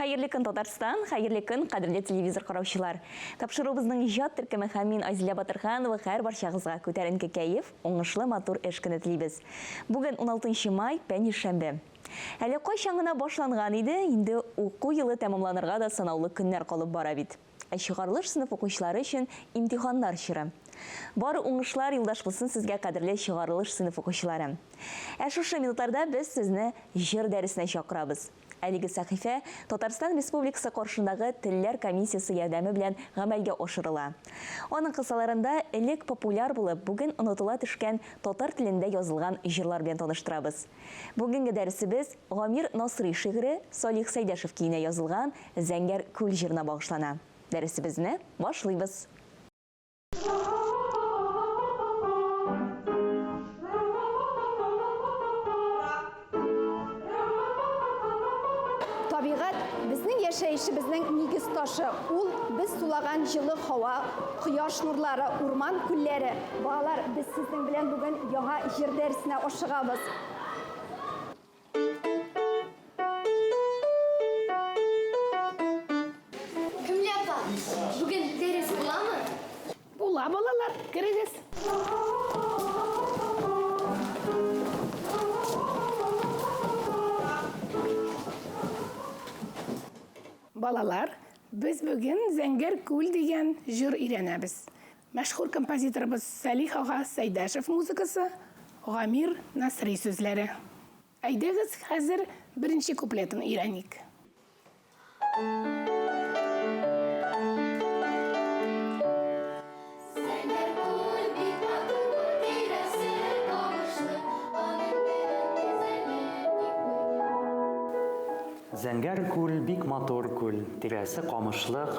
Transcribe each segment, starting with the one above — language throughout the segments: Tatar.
Хәерле көн, Татарстан, хәерле көн, кадерле телевизор караучылар. Тапшыруыбызның иҗат төркеме һәм мин Айзилә Батырханова һәр барчагызга күтәренке кәеф, уңышлы матур эш көне телибез. Бүген 16 май, пәнҗешәмбе. Әле кайчан гына башланган иде, инде уку елы тәмамланырга да санаулы көннәр калып бара бит. Ә чыгарылыш сыйныф укучылары өчен имтиханнар чоры. Бары уңышлар юлдаш булсын сезгә, кадерле чыгарылыш сыйныф укучылары. Ә шушы минутларда без сезне җыр дәресенә чакырабыз. Әлеге сәхифә Татарстан Республикасы каршындагы Телләр комиссиясе ярдәме белән гамәлгә ашырыла. Аның кысаларында элек популяр булып, бүген онытыла төшкән татар телендә язылган җырлар белән таныштырабыз. Бүгенге дәресебез Гамир Насыйри шигыре Салих Сәйдәшев көенә язылган Зәңгәр күл җырына багышлана. Дәресебезне башлыйбыз. Табигать, безнең яшәешебезнең нигез ташы. Ул без сулаган җылы һава, кояш нурлары, урман күлләре. Балалар, без сезнең белән бүген яңа җыр дәресенә ашыгабыз. Кемле апа, бүген дәрес буламы? Була, балалар, керегез. Балалар, без бүген Зәңгәр күл дигән җыр өйрәнәбез. Мәшһүр композиторыбыз Сәлих ага Сәйдәшев музыкасы, Гамир Насри сүзләре. Әйдәгез, хәзер беренче куплетын өйрәник. Зәңгәр күл бик матур күл, тирәсе камышлы, аның белән без әле тик быел. Зәңгәр күл бик матур күл, тирәсе камышлык,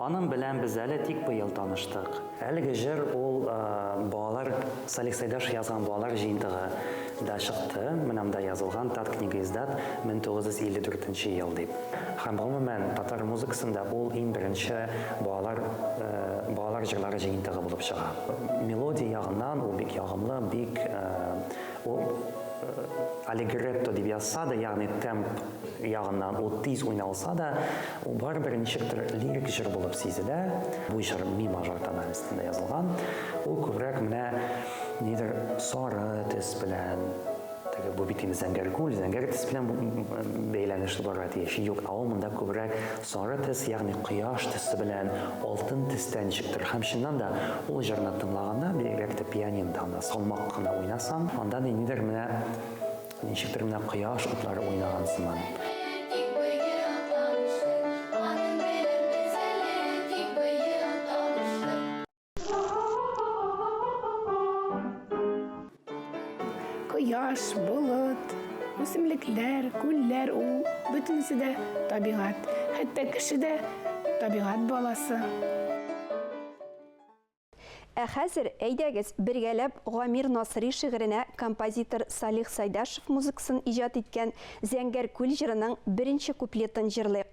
Аның белән без әле тик быел таныштык. Әлеге җыр ул балалар Салих Сәйдәшев язган балалар җыентыгы да чыкты. Менә монда язылган Таткнигоиздат 1954 нче ел дип. Һәм гомумән татар музыкасында ул иң беренче балалар балалар җырлары җыентыгы булып чыга. Мелодия ягыннан ул бик ягымлы, бик ул аллегретто дип язса да, ягъни темп ягыннан ул тиз уйналса да, Ул барыбер ничектер лирик җыр булып сизелә. Бу җыр ми мажор тональностенда язылган. Ул күбрәк менә нидер сары төс белән, теге бу бит инде зәңгәр күл, зәңгәр төс белән бәйләнешле булырга тиеш. Юк, ә ул монда күбрәк сары төс, ягъни кояш төсе белән, алтын төстә ничектер. Һәм чыннан да ул җырны тыңлаганда, бигрәк тә пианинода анда салмак кына уйнасаң, анда ниндидер менә Ничектер менә кояш утлары уйнаган сыман. Кояш, болыт, үсемлекләр, күлләр ул бөтенесе дә табигать. Хәтта кеше дә табигать баласы. Ә хәзер, әйдәгез, бергәләп Гамир Насыйри шигыренә композитор Салих Сайдашев музыкасын иҗат иткән Зәңгәр күл җырының беренче куплетын җырлыйк.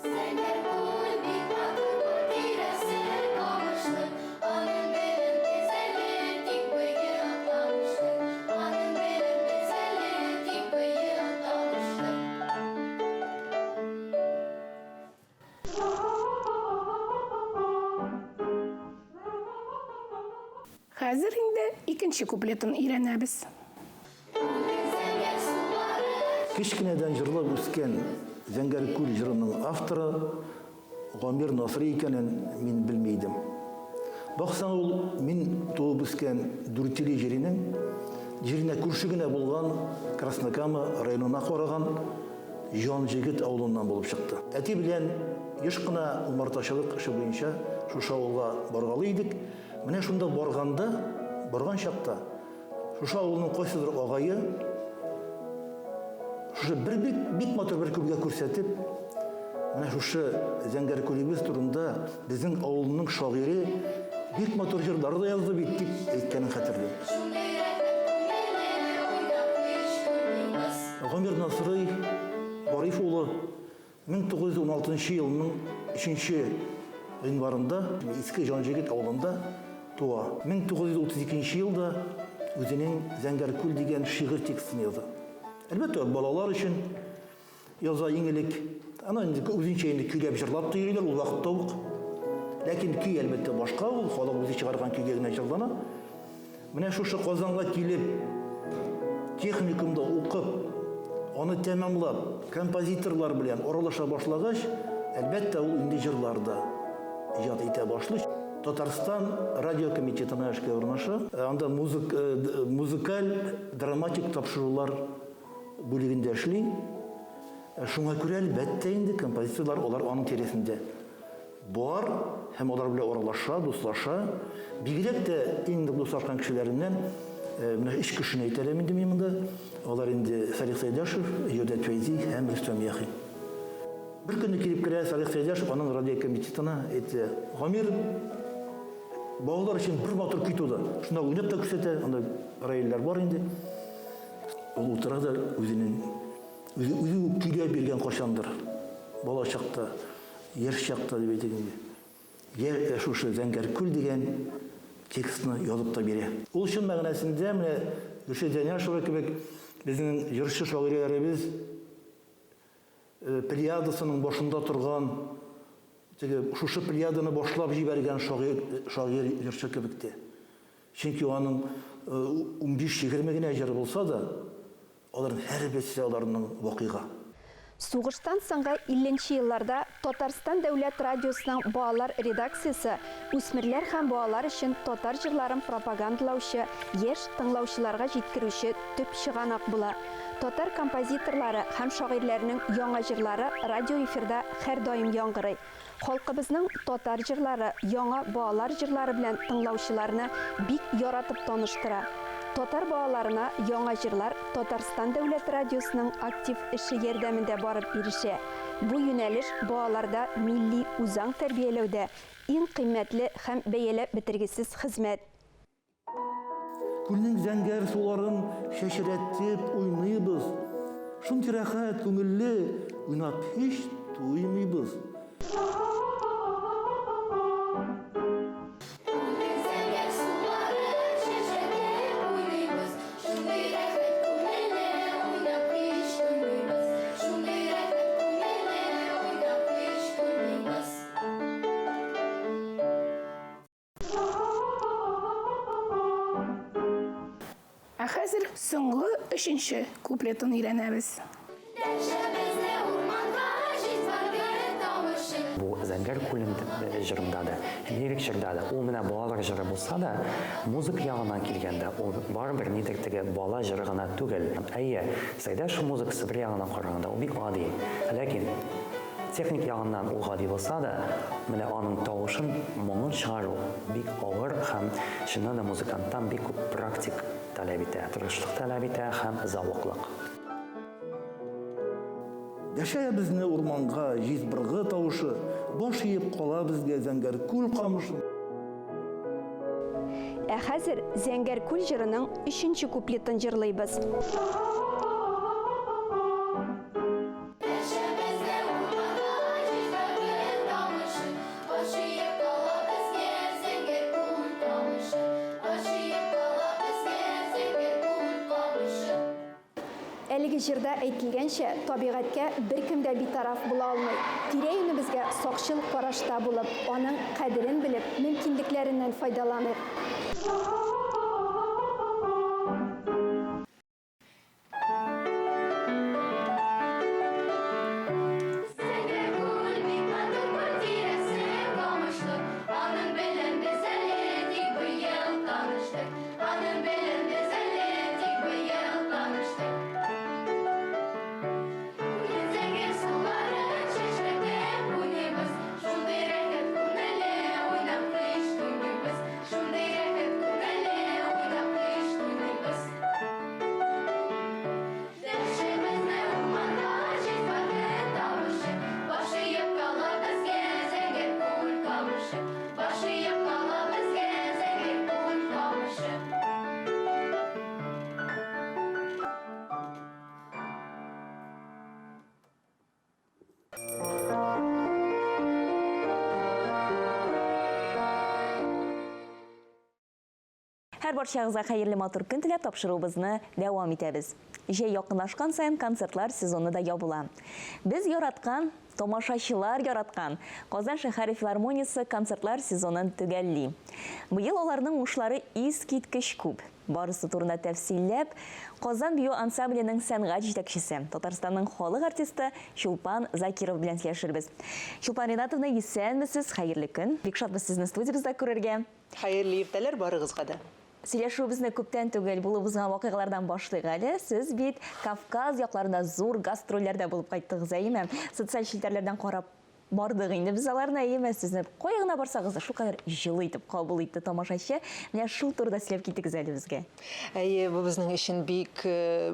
Зәңгәр күл бик матур күл, тирәсе камышлы, Аның белән без әле тик быел таныштык. Аның белән без әле тик быел таныштык. Хәзер инде икенче куплетын өйрәнәбез. Кечкенәдән җырлап үскән Зәңгәр күл җырының авторы Гамир Насыйри икәнен мин белми идем. Баксаң, ул мин туып үскән Дүртөйле җиренең җиренә күрше генә булган Краснокама районына караган Җанҗегет авылыннан булып чыкты. Әти белән еш кына умартачылык эше буенча шушы авылга баргалый идек. Менә шунда барганда, барган чакта, шушы авылның кайсыдыр агае шушы бер бик, бик матур бер күлгә күрсәтеп, менә шушы Зәңгәр күлебез турында безнең авылның шагыйре бик матур җырлар да язды бит, дип әйткәнен хәтерлим. Шундый рәхәт күңелле уйнап һич туймыйбыз. Гамир Насрый Гариф улы 1916 елның өченче гыйнварында Иске Җанҗегет авылында туа. 1932 елда үзенең Зәңгәр күл дигән шигырь текстын яза. Әлбәттә, балалар өчен яза иң элек. Аны инде үзенчә инде көйләп җырлап та йөриләр ул вакытта ук. Ләкин көй, әлбәттә, башка ул, халык үзе чыгарган көйгә генә җырлана. Менә шушы Казанга килеп, техникумда укып, аны тәмамлап, композиторлар белән аралаша башлагач, әлбәттә, ул инде җырлар да иҗат итә башлый. Татарстан радио комитетына эшкә урнаша. Анда музык, музыкаль драматик тапшырулар бүлегендә эшли. Шуңа күрә, әлбәттә инде, композиторлар алар аның тирәсендә бар һәм алар белән аралаша, дуслаша. Бигрәк тә иң нык дуслашкан кешеләреннән менә өч кешене әйтә алам инде мин монда. Алар инде Салих Сәйдәшев, Җәүдәт Фәйзи һәм Рөстәм Яхин. Бер көнне килеп керә Салих Сәйдәшев аның радиокомитетына, әйтә, Гамир, балалар өчен бер матур көй туды. Шунда уйнап та күрсәтә, анда рояльләр бар инде. Ул утыра да үзенең үзе үзе үк көйләп биргән кайчандыр бала чакта. Яшь чакта дип әйтик инде. Йә шушы Зәңгәр күл дигән текстны язып та бирә. Ул чын мәгънәсендә менә Гөлшат Зәйнашева кебек безнең җырчы шагыйрәләребез плеядасының башында торган, теге шушы плеяданы башлап җибәргән шагыйрь, шагыйрь җырчы кебек тә. Чөнки аның унбиш-егерме генә җыры булса да, Аларның һәрберсе аларның вакыйга. Сугыштан соңгы 50 нче елларда Татарстан дәүләт радиосының балалар редакциясе үсмерләр һәм балалар өчен татар җырларын пропагандалаучы, яшь тыңлаучыларга җиткерүче төп чыганак була. Татар композиторлары һәм шагыйрьләренең яңа җырлары радиоэфирда һәрдаим яңгырый. Халкыбызның татар җырлары яңа балалар җырлары белән тыңлаучыларны бик яратып таныштыра. Татар балаларына яңа җырлар Татарстан дәүләт радиосының актив эше ярдәмендә барып ирешә. Бу юнәлеш балаларда милли үзаң тәрбияләүдә иң кыйммәтле һәм бәяләп бетергесез хезмәт. Күлнең зәңгәр суларын чәчрәтеп уйныйбыз. Шундый рәхәт, күңелле, уйнап һич туймыйбыз. Күлнең зәңгәр суларын чәчрәтеп уйныйбыз. Шундый рәхәт, күңелле, уйнап һич туймыйбыз. Шундый рәхәт, күңелле, уйнап һич туймыйбыз. Ә хәзер соңгы өченче куплетын өйрәнәбез. Дәшә безне урманга җиз быргы тавышы. Бу Зәңгәр күлем җырында да, лирик җырда да, ул менә балалар җыры булса да, музыка ягыннан килгәндә, ул барыбер нидер теге бала җыры гына түгел. Әйе, Сәйдәшев музыкасы бер ягыннан караганда ул бик гади. Ләкин Техник ягыннан ул гади булса да, менә аның тавышын, моңын чыгару бик авыр һәм чыннан да музыканттан бик күп практик таләп итә, тырышлык таләп итә һәм зәвыклык. Дәшә безне урманга җиз быргы тавышы, Баш иеп кала безгә зәңгәр күл камышы. Ә хәзер Зәңгәр күл җырының өченче куплетын җырлыйбыз. Әлеге җырда әйтелгәнчә, табигатькә беркем дә битараф була алмый. Тирә-юнебезгә сакчыл карашта булып, аның кадерен белеп, мөмкинлекләреннән файдаланыйк. Зәңгәр күл бик матур күл, тирәсе камышлы. Аның белән без әле тик быел таныштык. Аның белән без әле тик быел таныштык. Күлнең зәңгәр суларын чәчрәтеп уйныйбыз. Шундый рәхәт күңелле, уйнап һич туймыйбыз. Шундый рәхәт күңелле. Һәр барчагызга хәерле матур көн теләп тапшыруыбызны дәвам итәбез. Җәй якынлашкан саен концертлар сезоны да ябыла. Без яраткан, тамашачылар яраткан Казан шәһәре филармониясе концертлар сезонын төгәлли. Быел аларның уңышлары искиткеч күп. Барысы турында тәфсилләп, Казан бию ансамбленең сәнгать җитәкчесе, Татарстанның халык артисты Чулпан Закирова белән сөйләшербез. Чулпан Ринатовна, исәнмесез, хәерле көн. Бик шатбыз сезне студиябездә күрергә. Хәерле иртәләр барыгызга да. Сөйләшүебезне күптән түгел булып узган вакыйгалардан башлыйк әле. Сез бит Кавказ якларында зур гастрольләрдә булып кайттыгыз, әйеме? Социаль челтәрләрдән карап бардык инде без аларны, әйеме? Сезне кая гына барсагыз да, шулкадәр җылы итеп кабул итте тамашачы. Менә шул турыда сөйләп китегез әле безгә. Әйе, бу безнең өчен бик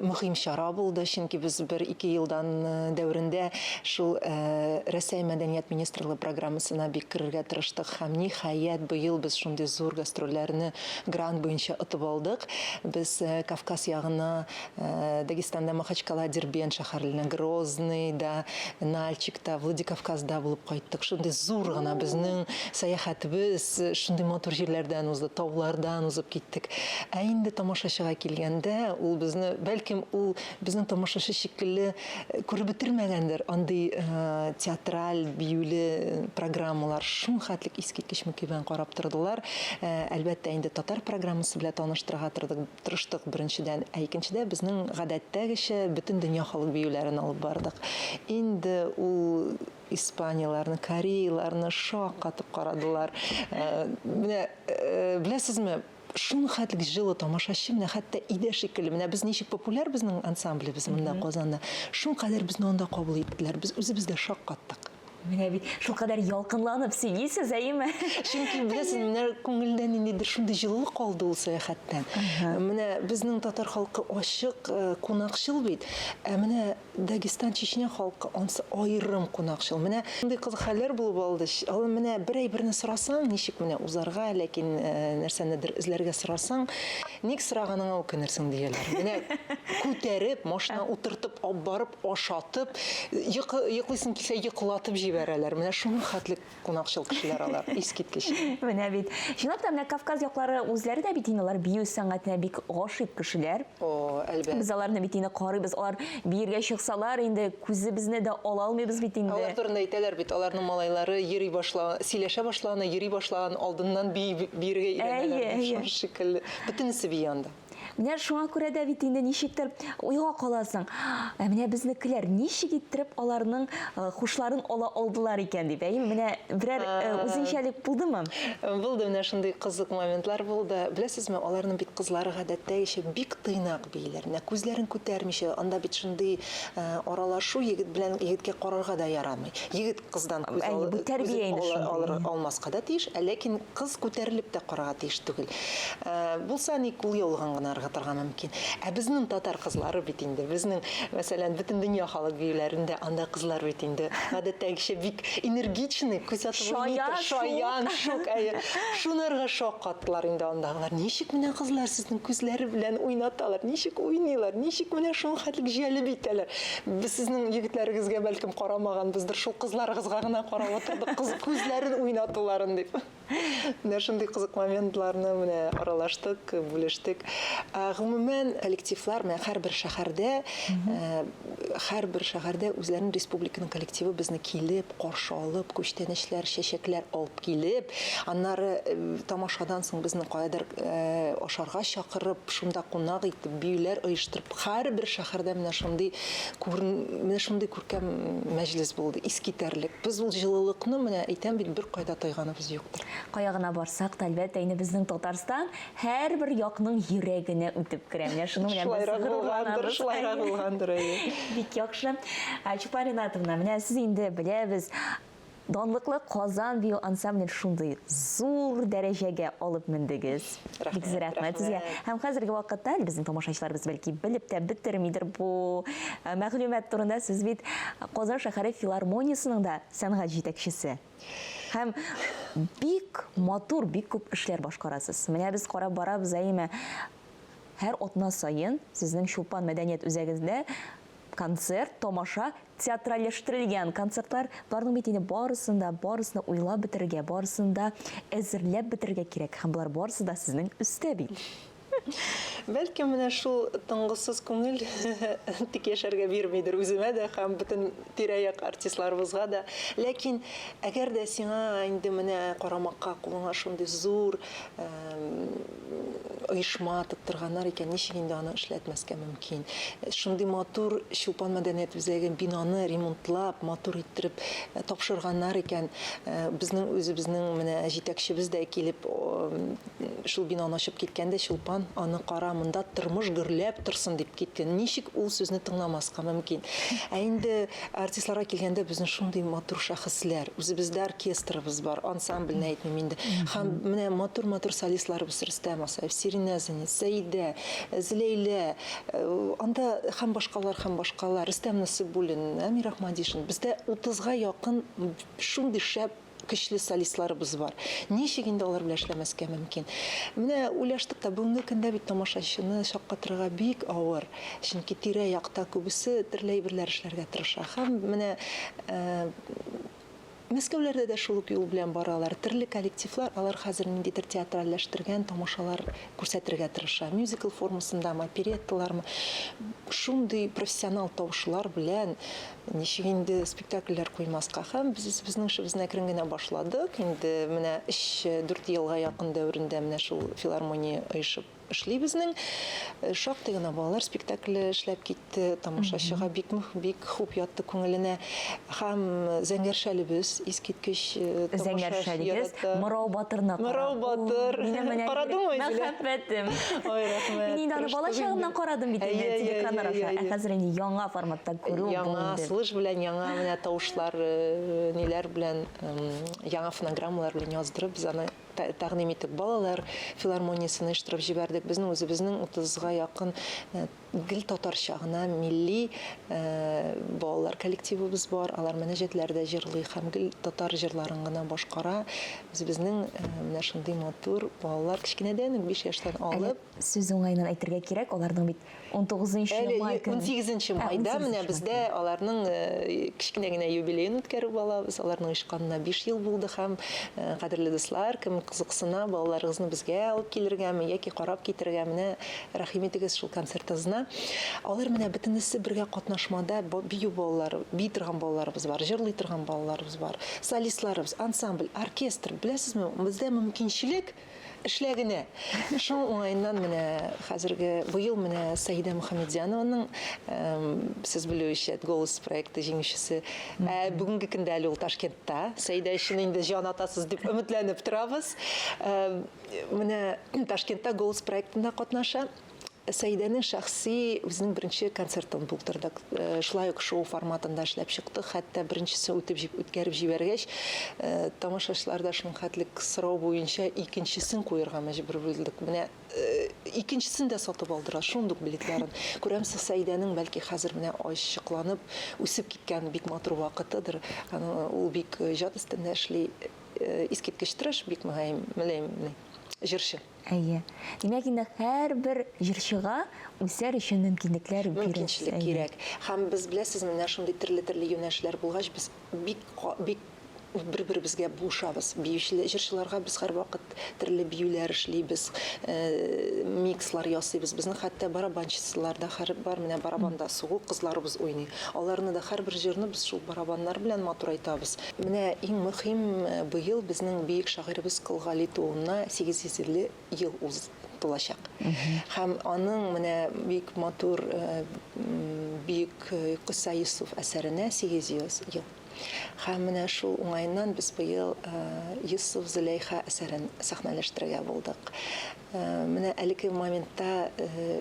мөһим чара булды, чөнки без бер-ике елдан дәверендә шул Рәсәй мәдәният министрлыгы программасына бик керергә тырыштык һәм, ниһаять, быел без шундый зур гастрольләрне грант буенча отып алдык. Без Кавказ ягына, Дагестанда Махачкала, Дербент шәһәрләренә, Грозныйда, Нальчикта, Владикавказда булып кайттык. Шундый зур гына безнең сәяхәтебез, шундый матур җирләрдән узды, таулардан узып киттек. Ә инде тамашачыга килгәндә, ул безне, бәлкем, ул безнең тамашачы шикелле күреп бетермәгәндер андый театраль, биюле программалар. Шул хәтлек искиткеч мөкиббән карап тордылар. Әлбәттә, инде татар программасы белән таныштырырга тордык, тырыштык беренчедән. Ә икенчедә, безнең гадәттәгечә бөтен дөнья халык биюләрен алып бардык. Инде ул испанияләрне, кореяләрне шаккатып карадылар. Менә беләсезме, шуның хәтлек җылы тамашачы, менә хәтта өйдә шикелле. Менә без ничек популяр безнең ансамблебез монда Казанда, шул кадәр безне анда кабул иттеләр. Без үзебез дә шаккаттык. Менә бит шулкадәр ялкынланып сөйлисез, әйеме? Чөнки беләсез, менә күңелдә ниндидер шундый җылылык калды ул сәяхәттән. Менә безнең татар халкы ачык, кунакчыл бит. Ә менә Дагестан, Чечня халкы ансы аерым кунакчыл. Менә шундый кызык хәлләр булып алды. Алар менә бер әйберне сорасаң, ничек менә узарга, ләкин нәрсәнедер эзләргә сорасаң, ник сораганыңа үкенерсең, дияләр. Менә күтәреп, машина утыртып, алып барып, ашатып, йокы, йоклыйсың килсә, йоклатып җибәрәләр. Менә шуның хәтле кунакчыл кешеләр алар, искиткеч. Менә бит. Чынлап та, менә Кавказ яклары үзләре дә бит инде алар бию сәнгатенә бик гашыйк кешеләр. О, әлбәттә. Без аларны бит инде карыйбыз, алар биергә чыксалар, инде күзебезне дә ала алмыйбыз бит инде. Алар турында әйтәләр бит, аларның малайлары йөри башла, сөйләшә башлаган, йөри башлаган алдыннан бии, биергә өйрәнәләр дип, шушы шикелле. Бөтенесе бии анда. Менә шуңа күрә дә бит инде ничектер уйга каласың. Ә менә безнекеләр ничек иттереп аларның хушларын ала алдылар икән дип, әйеме? Менә берәр үзенчәлек булдымы? Булды, менә шундый кызык моментлар булды. Беләсезме, аларның бит кызлары гадәттәгечә бик тыйнак бииләр. Менә күзләрен күтәрмичә, анда бит шундый аралашу егет белән егеткә карарга да ярамый. Егет кыздан күз алмаска да тиеш, ә ләкин Кыз күтәрелеп тә карарга тиеш түгел. Булса ни, кул яулыгын гына ыргытырга мөмкин. Ә безнең татар кызлары бит инде, безнең, мәсәлән, бөтен дөнья халык биюләрендә анда кызлар бит инде гадәттәгечә бик энергичный, күз атып уйный, шаян, шук, әйе. Шунарга шаккаттылар инде андагылар. Ничек менә кызлар сезнең күзләре белән уйнаталар, ничек уйныйлар, ничек менә шул хәтлек җәлеп итәләр. Без сезнең егетләрегезгә бәлкем карамаганбыздыр, шул кызларыгызга гына карап утырдык, кыз күзләрен уйнатуларын дип. Менә шундый кызык моментларны менә аралаштык, бүлештек. Ә, гомумән, коллективлар менә һәрбер шәһәрдә, һәрбер шәһәрдә үзләренең республиканың коллективы безне килеп, каршы алып, күчтәнәчләр, чәчәкләр алып килеп, аннары тамашадан соң безне каядыр ашарга чакырып, шунда кунак итеп, биюләр оештырып, Һәрбер шәһәрдә менә шундый күрен, менә шундый күркәм мәҗлес булды, искитәрлек. Без ул җылылыкны, менә әйтәм бит, беркайда тойганыбыз юктыр. Кая гына барсак та, әлбәттә, инде безнең Татарстан һәрбер якның йөрәгенә үтеп керә. Менә шуның белән без Шулайрак булгандыр, горурланабыз. шулайрак булгандыр, әйе. Бик яхшы. Чулпан Ринатовна, менә сез инде беләбез, Данлыклы Казан бию ансамблен шундый зур дәрәҗәгә алып мендегез. Бик зур рәхмәт сезгә. Һәм хәзерге вакытта әле безнең тамашачыларыбыз бәлки белеп тә бетермидер бу э, мәгълүмат турында. Сез бит Казан шәһәре филармониясенең дә сәнгать җитәкчесе. Һәм бик матур, бик күп эшләр башкарасыз. Менә без карап барабыз, әйеме, һәр атна саен сезнең Чулпан мәдәният үзәгендә концерт, тамаша, театральләштерелгән концертлар, боларның бит инде барысын да, барысын да уйлап бетерергә, барысын да әзерләп бетерергә кирәк. Һәм болар барысы да сезнең өстә бит. Бәлки менә шул тынгысыз күңел тик яшәргә бирмидер үземә дә һәм бөтен тирә-як артистларыбызга да. Ләкин әгәр дә сиңа инде менә карамакка кулыңа шундый зур оешма тоттырганнар икән, ничек инде аны эшләтмәскә мөмкин? Шундый матур Чулпан мәдәният үзәге бинаны ремонтлап, матур иттереп тапшырганнар икән, безнең үзебезнең менә җитәкчебез дә килеп шул бинаны ачып киткәндә, Чулпан, аны кара, монда тормыш гөрләп торсын дип киткән. Ничек ул сүзне тыңламаска мөмкин? Ә инде артистларга килгәндә, безнең шундый матур шәхесләр, үзебездә оркестрыбыз бар, ансамбльне әйтмим инде. Һәм менә матур-матур солистларыбыз Рөстәм Асаев, Сиринә Зенит, Сәидә, Зөләйлә, анда һәм башкалар, һәм башкалар, Рөстәм Насыйбуллин, Әмир Әхмәдишин. Бездә утызга якын шундый шәп көчле солистларыбыз бар. Ничек инде алар белән эшләмәскә мөмкин? Менә уйлаштык та, бүгенге көндә бит тамашачыны шаккатырырга бик авыр. Чөнки тирә-якта күбесе төрле әйберләр эшләргә тырыша. Һәм менә Мәскәүләрдә дә шул ук юл белән баралар. Төрле коллективлар, алар хәзер ниндидер театральләштергән тамашалар күрсәтергә тырыша. Мюзикл формасындамы, оперетталармы. Шундый профессионал тавышлар белән Ничек инде спектакльләр куймаска? Һәм без үзебезнең эшебезне әкрен генә башладык. Инде менә өч-дүрт елга якын дәверендә менә шул филармония оешып эшли безнең. Шактый гына балалар спектакле эшләп китте. Тамашачыга бик бик хуп ятты күңеленә. Һәм Зәңгәр шәлебез искиткеч тамаша Зәңгәр шәлегез Мырау батырны карап. Мырау батыр. Карадыңмы, Айзилә? Мәхәббәтем. Ой, рәхмәт. Мин инде аны бала чагымнан карадым бит инде телеканал аша. Ә хәзер инде яңа форматта күрү Яңа сулыш белән, яңа менә тавышлар, ниләр белән, яңа фонограммалар белән яздырып, без аны тәкъдим иттек. Балалар филармониясен оештырып җибәрдек. Безнең үзебезнең утызга якын Гел татарча гына милли балалар коллективыбыз бар. Алар мөнәҗәтләр дә җырлый һәм гел татар җырларын гына башкара. Үзебезнең менә шундый матур балалар кечкенәдән үк, 5 яшьтән алып. Әле сүз уңаеннан әйтергә кирәк, аларның бит 19 май көне. Әле 18 майда менә бездә аларның кечкенә генә юбилеен үткәреп алабыз. Аларның оешканына 5 ел булды һәм, кадерле дуслар, кем кызыксына, балаларыгызны безгә алып килергәме яки карап китергә, менә Рәхим итегез шул концертыбызна. Алар менә бөтенесе бергә катнашмада бию балалары, бии торган балаларыбыз бар, җырлый торган балаларыбыз бар, солистларыбыз, ансамбль, оркестр. Беләсезме, бездә мөмкинчелек эшлә генә. Шул уңаеннан менә хәзерге быел менә Саидә Мөхәммәтзянованың, сез белүечә, Голос проекты җиңүчесе. Ә бүгенге көндә әле ул Ташкентта. Саидә өчен инде җан атасыз дип өметләнеп торабыз. Менә Ташкентта Голос проектында катнаша. Сәидәнең шәхси үзенең беренче концертын булдырдык. Шулай ук шоу форматында эшләп чыктык. Хәтта беренчесе үтеп үткәреп җибәргәч, тамашачылар да шуның хәтлек сорау буенча икенчесен куерга мәҗбүр булдык. Менә икенчесен дә сатып алдылар, шундук билетларын. Күрәмсез, Сәидәнең бәлки хәзер менә ачыкланып, үсеп киткән бик матур вакытыдыр. Ул бик иҗат өстендә эшли. Искиткеч тырыш, бик мөһаем, мөлаем җырчы. Әйе. Димәк, инде һәрбер җырчыга үсәр өчен мөмкинлекләр бирелсә. Мөмкинчелек кирәк. Һәм без, беләсезме, менә шундый төрле-төрле юнәлешләр булгач, без бик бик бер-беребезгә булышабыз. Биючеләр, җырчыларга без һәрвакыт төрле биюләр эшлибез, микслар ясыйбыз. Безнең хәтта барабанчылар да бар, менә барабанда сугу кызларыбыз уйный. Аларны да һәрбер җырны без шул барабаннар белән матурайтабыз. Менә иң мөһим, быел безнең бөек шагыйребез Кол Гали тууына 850 ел уз тулачак. Һәм аның менә бик матур бөек Кыйсса Йосыф әсәренә 800 ел. Һәм менә шул уңаеннан без быел Йосыф Зөләйха әсәрен сәхнәләштерергә булдык. Менә әлеге моментта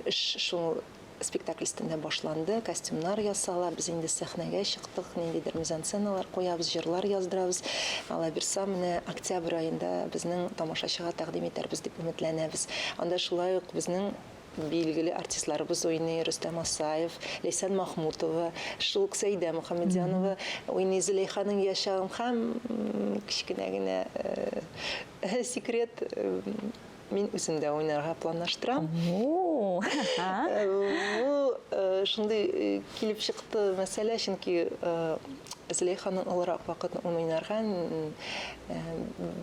эш шул Спектакль өстендә башланды, костюмнар ясала, без инде сәхнәгә чыктык, ниндидер мизансценалар куябыз, җырлар яздырабыз. Алла бирса, менә октябрь аенда безнең тамашачыга тәкъдим итәрбез дип өметләнәбез. Анда шулай ук безнең билгеле артистларыбыз уйный, Рөстәм Асаев, Ләйсән Махмутова, шул ук Сәйдә Мөхәммәтзянова уйный, Зөләйханың яшәвен һәм кечкенә генә секрет, Мин үзем дә уйнарга планлаштырам. Бу шундый килеп чыкты мәсьәлә, чөнки Зөләйханың олырак вакытын уйнарга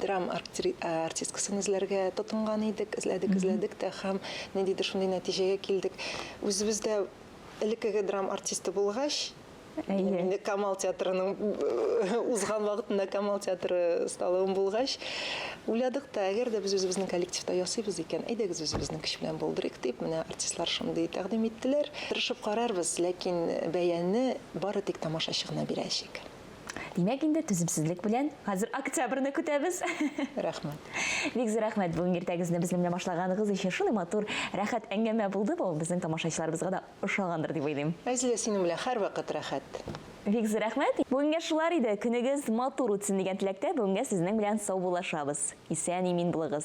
драм артисткасын эзләргә тотынган идек, эзләдек, эзләдек тә һәм ниндидер шундый нәтиҗәгә килдек. Үзебез дә элеккеге драм артисты булгач, Әйе. Инде Камал театрының узган вакытында Камал театры осталыгым булгач, уйладык та, әгәр дә без үзебезнең коллективта ясыйбыз икән, әйдәгез үзебезнең көч белән булдырыйк дип, менә артистлар шундый тәкъдим иттеләр. Тырышып карарбыз, ләкин бәяне бары тик тамашачы гына бирәчәк. Димәк, инде түземсезлек белән хәзер октябрьне көтәбез. Рәхмәт. Бик зур рәхмәт бүгенге иртәгезне безнең белән башлаганыгыз өчен. Шундый матур, рәхәт әңгәмә булды бу. Безнең тамашачыларыбызга да ошагандыр дип уйлыйм. Айзилә, синең белән һәрвакыт рәхәт. Бик зур рәхмәт. Бүгенгә шулар иде. Көнегез матур үтсен дигән теләктә бүгенгә сезнең белән саубуллашабыз. Исән-имин булыгыз.